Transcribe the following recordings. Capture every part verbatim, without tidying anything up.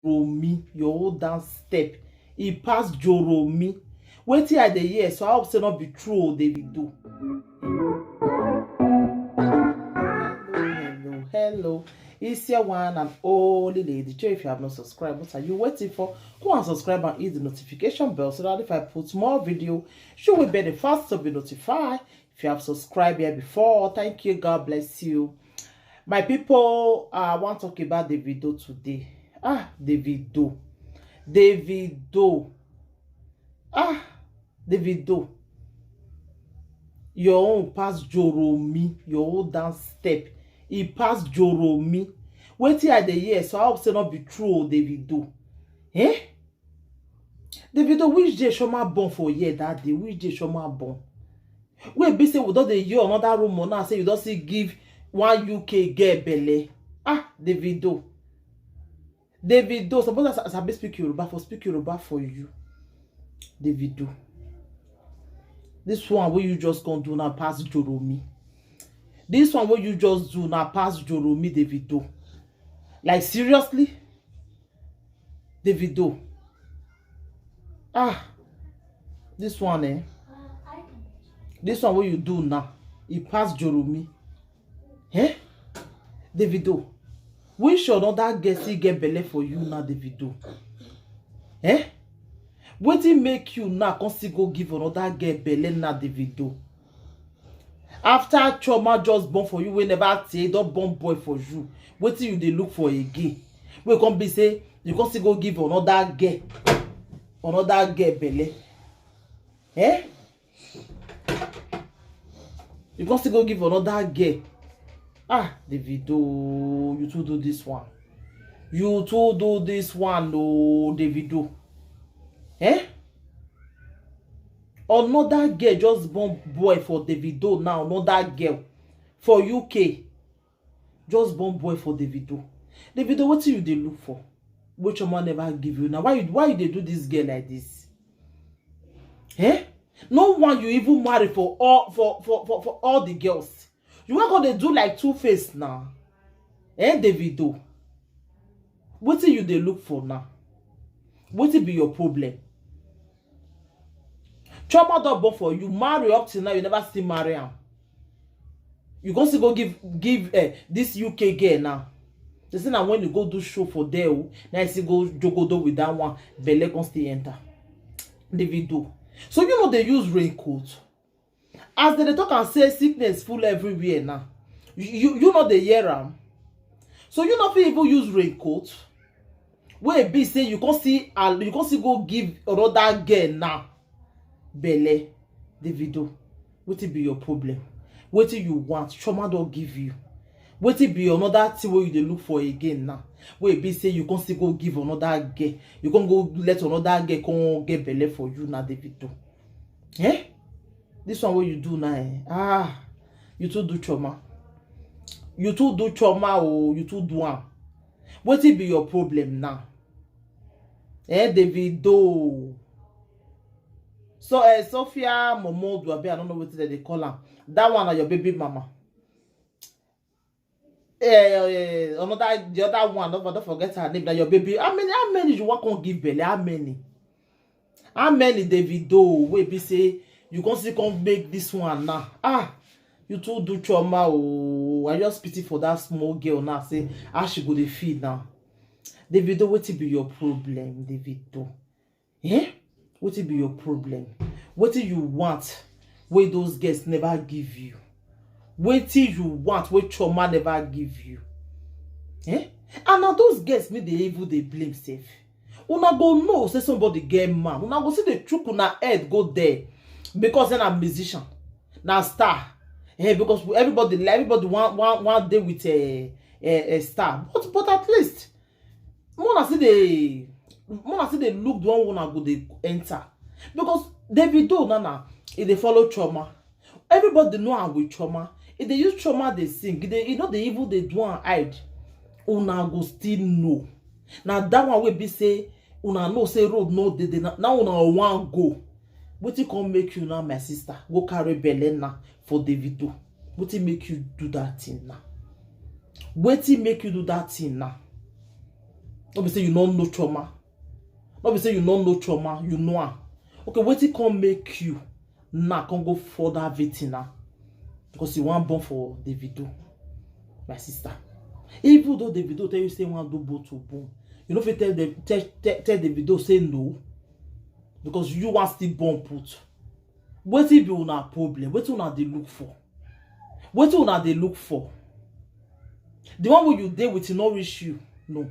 Joromi, your own dance step, e pass Joromi. Wetin I dey hear, so I hope say no be true o, Davido. Hello, hello, hello. It's your one and only Lady J. If you have not subscribed, what are you waiting for? Go and subscribe and hit the notification bell so that if I put more video, you will be the first to be notified. If you have subscribed here before, thank you. God bless you. My people, uh, I want to talk about Davido today. Ah, Davido. Davido. Ah, Davido. Your own pass Joromi. Your own dance step, e pass Joromi. Wetin I dey hear, so I hope say no be true o, Davido. Eh? Davido, which day Chioma born for here that day? Which day Chioma born? Wey be say we don dey hear another rumor now, say you don still give one U K girl belle. Ah, Davido. Davido, suppose I sa-, sabi speak Yoruba for speak Yoruba for you. Davido. This one wey you just come do now pass Joromi. This one wey you just do now pass Joromi, Davido. Like, seriously? Davido. Ah, this one, eh? This one wey you do now, e pass Joromi. Eh? Davido, which another girl still get belle for you now, Davido? Eh? Wetin make you now come still go give another girl belle now, Davido? After Chioma just born for you, wey never tey don born boy for you, wetin you dey look for again? Wey come be say you come still go give another girl, another girl belle? Eh? You come still go give another girl? Ah, Davido, you too do this one. You too do this one, oh, Davido. Eh? Another girl just born boy for Davido now. Another girl for U K just born boy for Davido. Davido, wetin you dey look for? Wey Chioma never give you now. Why you, why you dey do this girl like this? Eh? No one you even marry for all, for, for, for, for all the girls. You wan go dey do like two face now? Eh, Davido? Wetin you dey look for now? Wetin be your problem? Chioma don born for you, marry up till now, you never still marry am. You go still go give, give, eh, this U K girl now. They say na when you go do show for there, oh, now you still go jogodo with that one, belle come still enter. Davido. So you no dey use raincoat? As they dey talk and say sickness full everywhere now, you, you, you no dey hear am? So you no fit even use raincoat? Wey be say you come see, you come still go give another girl now belle. Davido, wetin be your problem? Wetin you want? Chioma don give you. Wetin be another thing wey you dey look for again now? Wey be say you come still go give another girl, you come go let another girl come get belle for you now, Davido. Eh? This one wey you do now, eh? Ah, you too do Chioma. You too do Chioma, oh, you too do am. Wetin be your problem now? Eh, Davido. So, eh, Sophia Momodu, abi, I don't know wetin dem dey call am. That one na your baby mama. Eh, eh, another, the other one, don't, don't forget her name. Na your baby. How many, how many you wan come give belle? How many? How many, Davido, wey be say you come still come make this one now? Ah, you too do Chioma, oh. I just pity for that small girl now. Say how she go dey feel now. Davido, wetin be your problem, Davido? Eh? Wetin be your problem? Wetin you want wey those girls never give you? Wetin you want wey Chioma never give you? Eh? And na those girls me dey even dey blame sef. Una go know say somebody get man. Una go see the chook una head go there because then a musician, na star. Eh, because everybody, everybody want, want, want dey with a, a, a star. But, but at least, more na see the, more na see the look the one una go dey enter. Because Davido now, now, e dey follow Chioma. Everybody know am with Chioma. E dey use Chioma dey sing. E dey, e no dey even dey do am hide. Una go still know. Na that one wey be say una know say road no dey dey. Na, na una wan go. Wetin come make you now, my sister, go carry belle now for Davido? Wetin make you do that thing now? Wetin make you do that thing now? No be say you no know Chioma. No be say you no know Chioma, you know am. Okay, wetin come make you now come go further victim now? Because you wan born for Davido, my sister. Even though Davido tell you say he wan do bone to bone, you no fit tell the tell, tell, tell Davido say no, because you wan still born put. Wetin be una problem? Wetin una dey look for? Wetin una dey look for? The one wey you dey with no reach you. No.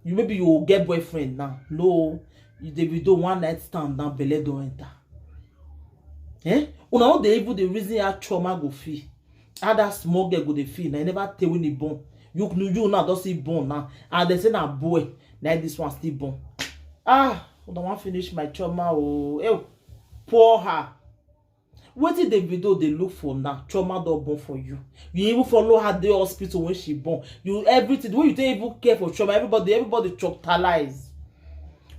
You, maybe you go get boyfriend now. No. You, Davido, one night stand now, belle don enter. Eh? Una no dey even dey reason how Chioma go feel. How that small girl go dey feel? Na e never tey when e born. You, you now don see born now. And they say na boy. Na this one still born. Ah, una wan finish my Chioma o. Eh, poor her. Wetin Davido dey look for now? Chioma don born for you. You even follow her dey hospital when she born. You, everything, the way you take even care for Chioma, everybody, everybody choctalize.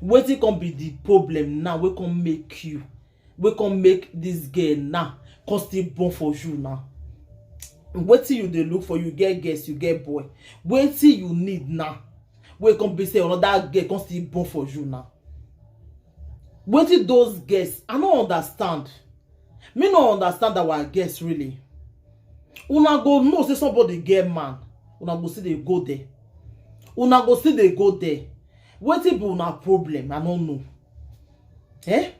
Wetin come be the problem now? Wey come make you, wey come make this girl now come still born for you now? Wetin you dey look for? You get girls, you get boy. Wetin you need now? Wey come be say another girl come still born for you now? Wetin those girls? I no understand. Me no understand our girls really. Una go know say somebody get man. Una go still dey go there. Una go still dey go there. Wetin be una problem? I no know. Eh?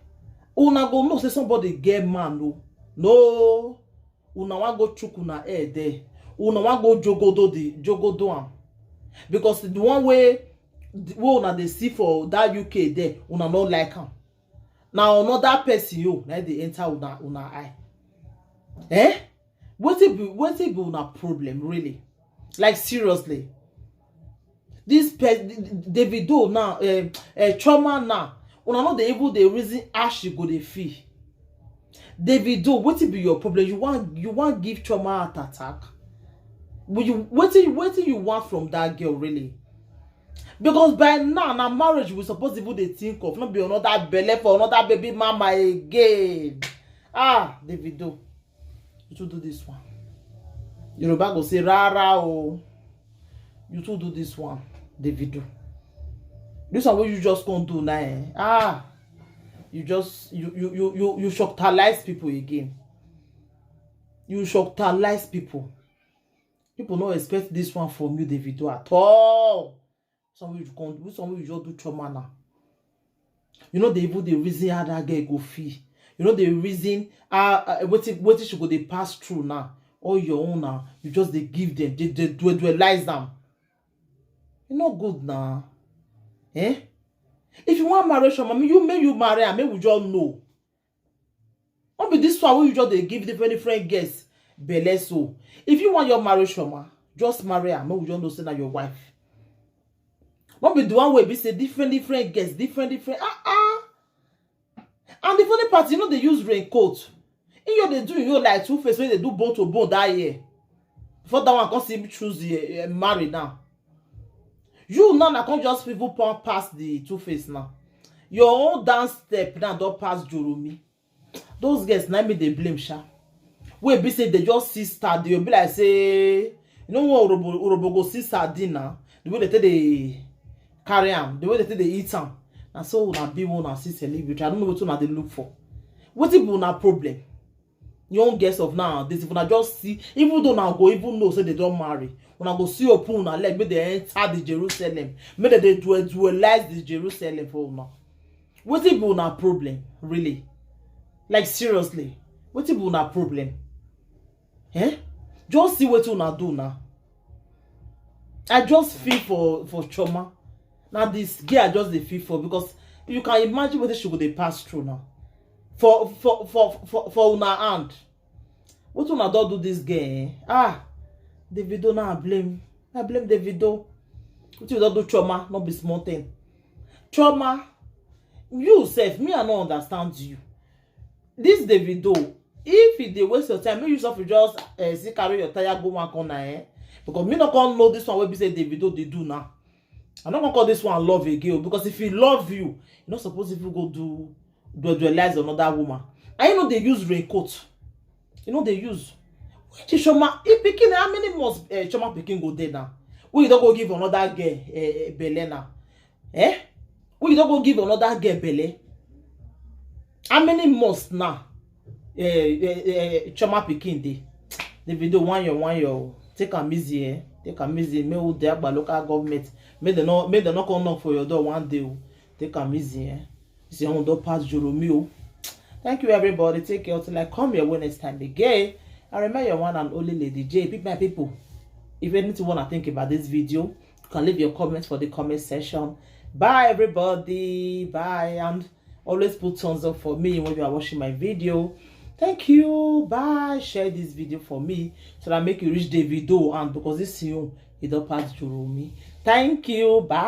Una go know say somebody get man o. No. Una wan go chook una head there. Una wan go jogodo the jogodo am. Because the one wey, wey una dey see for that U K there, una no like am. Na another person o, na e dey enter una, una eye. Eh? Wetin be, wetin be una problem really? Like, seriously. This pe-, Davido now, eh, eh, Chioma now, una no dey even dey reason how she go dey feel. Davido, wetin be your problem? You wan, you wan give Chioma heart attack? But you, wetin, wetin you want from that girl really? Because by now, na marriage we suppose even dey think of, no be another belle for another baby mama again. Ah, Davido, you too do this one. Yoruba go say, "Rara o." You too do this one, Davido. This one wey you just come do now, eh? Ah, you just, you, you, you, you, you choctalize people again. You choctalize people. People no expect this one from you, Davido, at all. Some wey you come, some wey you just do Chioma now. You no dey even dey reason how that girl go feel. You no dey reason how, uh, wetin, wetin she go dey pass through now. All your own now, you just dey give them, dey, dey dualize am. E no good na. Eh? If you wan marry Chioma, make you, make you marry am, make we just know. No be this one wey you just dey give different, different girls belle so. If you wan your marry Chioma, just marry am, make we just know say na your wife. No be the one wey be say different, different girls, different, different. Ah, ah. And the funny part, you no dey use raincoat. You just dey do your like Two Face wey dey do bone to bone that year. Before that one come still choose, eh, eh, marry now. You now, na come just even pa-, pass the Two Face now. Your own dance step now don pass Joromi. Those girls na me dey blame sha. Wey be say they just see star, they be like say, you know what, Urobo, Urobo go see sardine now. The way they take dey carry am, the way they take dey eat am. Na so una be when una see celebrity. I don't know wetin una dey look for. Wetin be una problem? Young girls of now, this, if una just see, even though una go even know say they don marry, una go see open una leg, make they enter the Jerusalem, make they dey dual-, dualize the Jerusalem for una. Wetin be una problem, really? Like, seriously, wetin be una problem? Eh? Just see wetin una do now. I just feel for, for Chioma. Now this girl I just dey feel for, because you can imagine wetin she go dey pass through now. For, for, for, for, for una hand. Wetin una don do this girl, eh? Ah, Davido, now I blame. I blame Davido. Wetin you don do Chioma, no be small thing. Chioma, you sef, me, I no understand you. This Davido, if e dey waste your time, make you sef just, eh, see carry your tire go one corner, eh? Because me no come know this one wey be say Davido dey do now. I no come call this one love again o, because if he love you, you no suppose even go do dualize another woman. And you no dey use raincoat. You no dey use. Which Chioma, if pikin, how many months, eh, Chioma pikin go dey now? Wey you don go give another girl, eh, eh, belle now? Eh? Who you don go give another girl belle? How many months now? Eh, eh, eh, Chioma pikin dey. Davido, one your, one your. Take am easy, eh? Take am easy. Make who dey Agba local government. Make dem no, make dem no come knock for your door one day, oh. Take am easy, eh? This your own don pass Joromi, oh. Thank you, everybody. Take care till I come your way next time again. I remember your one and only Lady J. Pick my people. If anything wanna think about this video, you can leave your comments for the comment section. Bye, everybody. Bye, and always put thumbs up for me when you are watching my video. Thank you. Bye. Share this video for me so that make you reach Davido, and because this you, it don't pass Joromi. Thank you. Bye.